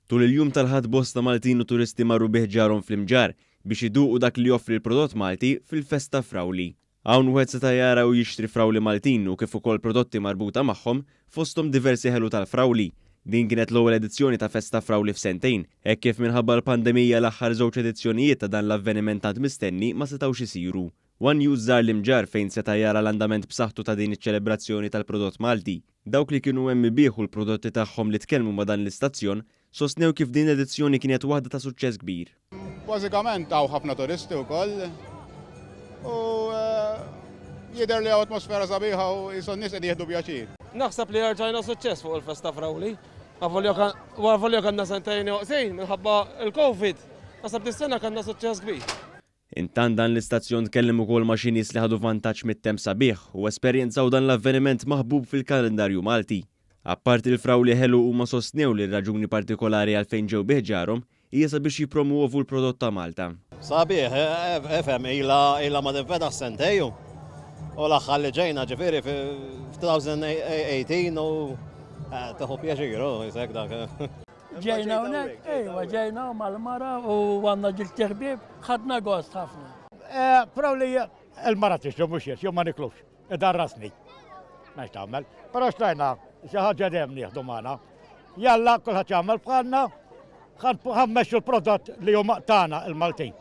Tul il-jum tal-Ħadd bosta Maltin u turisti marru bi ħġarhom fl-Imġarr biex iduqu dak li joffri l-prodott Malti fil-Festa Frawli. Hawn wieħed seta' jara u jixtri frawli Maltin u kif ukoll prodotti marbuta magħhom fosthom diversi ħelu tal-frawli. Din kienet l-ewwel edizzjoni ta' Festa Frawli f'sentejn, hekk kif minħabba l-pandemija l-aħħar żewġ edizzjonijiet ta' dan l-avveniment tant mistenni ma setgħux isiru. One News żar l-Imġarr fejn seta' jara l-andament b'saħħtu ta' din iċ-ċelebrazzjoni tal-prodott Malti. Dawk li kienu hemm ibiegħu l-prodotti tagħhom li tkellmu ma' dan l-istazzjon sostnew kif din l-edizzjoni kienet waħda ta' suċċess kbir. Bażikament hawn ħafna turisti wkoll u jidher li hawn atmosfera sabiħa u qisu n-nies qed jieħdu pjaċir. Naħseb li rġajna suċċess fuq il-festa Frawli. Avolja kellna sentejn neqsin minħabba l-Covid, naħseb dis-sena kellna suċċess kbir. Intant dan l-istazzjon tkellem ukoll ma' xi nies li ħadu vantaġġ mit-temp sabiħ u esperjenzaw dan l-avveniment maħbub fil-kalendarju Malti. Apparti l-frawli ħelu huma sostnew li r-raġuni partikolari għalfejn ġew bi ħġarhom hija sabiex jippromwovu l-prodott ta' Malta. Sabiħ, ifhem, ilha ilha ma tinfetaħ sentej u l-aħħar li ġejna ġifieri f'2018 u tieħu pjaċir, u jisek dak. Ġejna hawnhekk, ejwa ġejna mal-mara u għandna ġilt ħbieb, ħadna gost ħafna. Eh, Però li il-mara tixtru mhux jien, ma niklux, idarrasni. Ma tagħmel. Però xtrajna xi ħaġa dejjem nieħdu magħna. Jalla kulħadd jagħmel bħalna, ħammexxu l-prodott li huma tagħna il-Maltin.